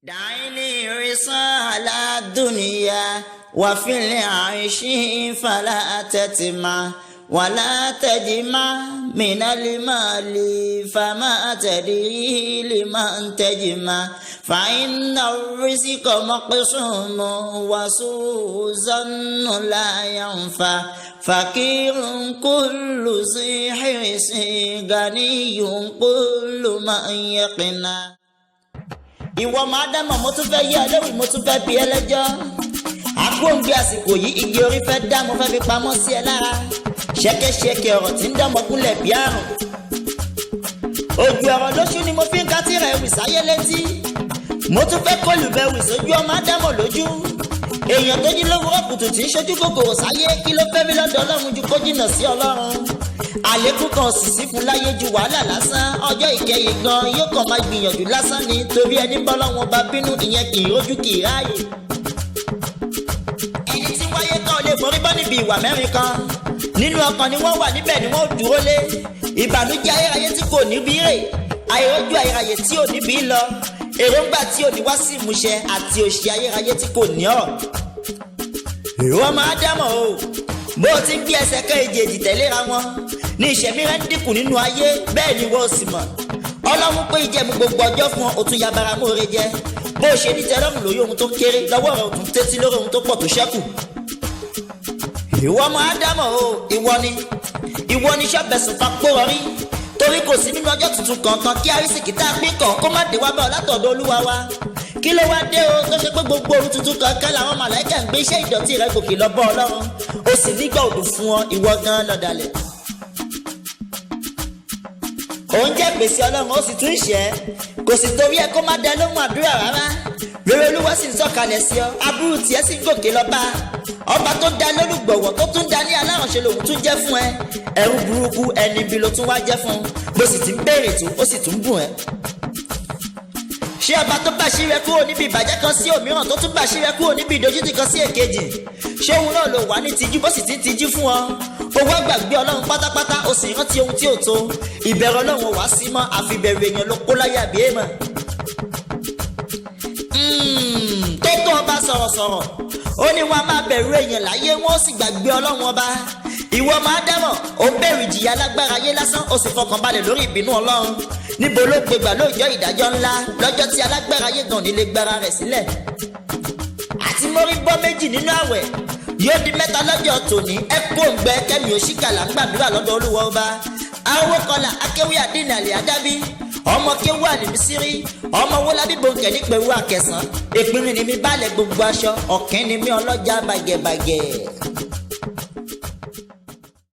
دعيني رسالة الدنيا وفي العيش فلا تتمع ولا تجمع من المال فما تدري لمن تجمع فإن الرزق مقسوم وسوء الظن لا ينفع فقير كل ذي حرص غني كل من يقنع. Ìwọ máa dámọ̀, mo tún fẹ́ yí ọlọ́run, mo tún fẹ́ bí ẹlẹ́jọ́. Àkóńgbé àsìkò yìí, igi orí fẹ́ dá, mo fẹ́ fi pamọ́ sí ẹ lára. Ṣẹ́kẹ́ṣẹkẹ̀ ọ̀rọ̀ tí ń dánmọ́gúnlẹ̀ bí àrùn. Òjò ọ̀rọ̀ lóṣù ni mo fi ń ka tìrẹ̀ wì sáyé létí. Mo tún fẹ́ kọlùbẹ̀ wì sójú ọmọ ádámọ̀ lójú. Èèyàn tó jí lówùúrọ̀ kùtù tí ń ṣojú kòkòrò sáyé, kí ló fẹ́ mi lọ́dọ̀ Ọlọ́run ju kó jìnnà sí Ọlọ́run? Àlékún kan sì sí fún láyé ju wàhálà lásán. Ọjọ́ ìkẹyìn gan yóò kàn máa gbìyànjú lásán ni, torí ẹni bọ́lọ́wọ́n bá bínú, ìyẹn kì í rójú, kì í ráàyè. Ẹni tí wáyé kan ò lè forí bọ́ níbi ìwà mẹ́rin kan. Nínú ọkàn ni wọ́n wà, níbẹ̀ ni wọ́n dúró lé: ìbànújẹ́ ayérayé tí kò ní bí rè, àìrójú ayérayé tí ò ní bí lọ, èròǹgbà tí ò ní wá sí ìmúṣẹ, àti òṣì ayérayé tí kò ní ọ̀rọ̀. Ìwọ máa dámọ̀ o, bó o ti ń gbé ẹsẹ̀ kan èjèèjì tẹ̀léra wọn ní ìṣẹ̀mí rẹ̀ ń dínkù nínú ayé, bẹ́ẹ̀ ni wọ́n sì mọ̀. Ọlọ́run pé ìjẹ̀mú gbogbo ọjọ́ fún ọ, òtún yabara móore jẹ. Bó o ṣe ní tẹ́lọ́rùn lórí ohun tó kéré lọ́wọ́ rẹ̀, òtún tẹ́tí lórí ohun tó pọ̀ tó ṣẹ́kù. Ìwọ ọmọ ádámọ̀ o, ìwọ ni ṣọ́bẹ̀sùn papò rí, torí kò sí nínú ọjọ́ tuntun kankan kí arísìkí tá a pín kàn kó má dé wá bá ọ látọ̀dọ̀ Olúwa wa. Kí ló wá dé o tó ṣe pé gbogbo ohun tuntun kankan làwọn màláìkà ń gbé iṣẹ́ ìdọ̀tí rẹ gòkè lọ bọ́ Ọlọ́run, ó sì nígbà òdùn fún ọ? Ìwọ gan lọ́dàlẹ̀. Òun jẹ́ gbèsè Ọlọ́run, ó sì tún ṣẹ́, kò sì torí ẹ kó má dá lóhùn àdúrà rárá. Rere Olúwa sì ń sọ̀kalẹ̀ sí ọ, aburú tiẹ̀ sì ń gòkè lọ bá ọba tó dá lólùgbọ̀wọ̀, tó tún dá ní alárànṣe lòun tún jẹ́ fún ẹ. Ẹrú burúkú, ẹni bí ló tún wá jẹ́ fún. Bó sì ti ń béèrè tó, ó sì tún bùn ẹ́. Ṣé ọba tó bàṣí rẹ kúrò níbi ìbàjẹ́ kan sí òmíràn, tó tún bàṣí rẹ kúrò níbi ìdójútì kan sí èkejì, ṣé òun náà ló wà ní tijú, bó sì ti ń tijú fún ọ? Owó gbàgbé Ọlọ́run pátápátá, o sì rántí ohun tí ò tó. Ìbẹ̀rù Ọlọ́run ò wá sí mọ́, àfi ìbẹ̀rù èèyàn ló kó láyà bí èèmọ̀. Tó tó ọba sọ̀rọ̀sọ̀rọ̀, ó ní wọn a máa bẹ̀rù èèyàn láyé, wọn ó sì gbàgbé Ọlọ́run ọba. Ìwọ máa dámọ̀, ó ń bẹ̀rù ìjìyà lágbára ayé lásán, ó sì fọkàn balẹ̀ lórí ìbínú Ọlọ́run. Níbo ló gbégbà lóòjọ́ ìdájọ́ ńlá, lọ́jọ́ tí alágbára ayé gan nílé gbára rẹ̀ sílẹ̀? Àti mórí bọ́ méjì nínú àwẹ̀, yóò di mẹ́ta lọ́jọ́ tòní. Ẹ kó ń gbẹ kẹ́mi òṣìkàlà ń gbàdúrà lọ́dọ̀ Olúwa ọba. Awókọlà akéwì àdínàlè àdábí, ọmọ kéwù àlìmísírí, ọmọ wọlábí bòńkẹ́ ní pẹ̀lú àkẹsàn. Ìpínlẹ̀ ni mi balẹ̀ gbogbo aṣọ ọ̀kín ni mi ọlọ́jà bàgẹ̀bàgẹ̀.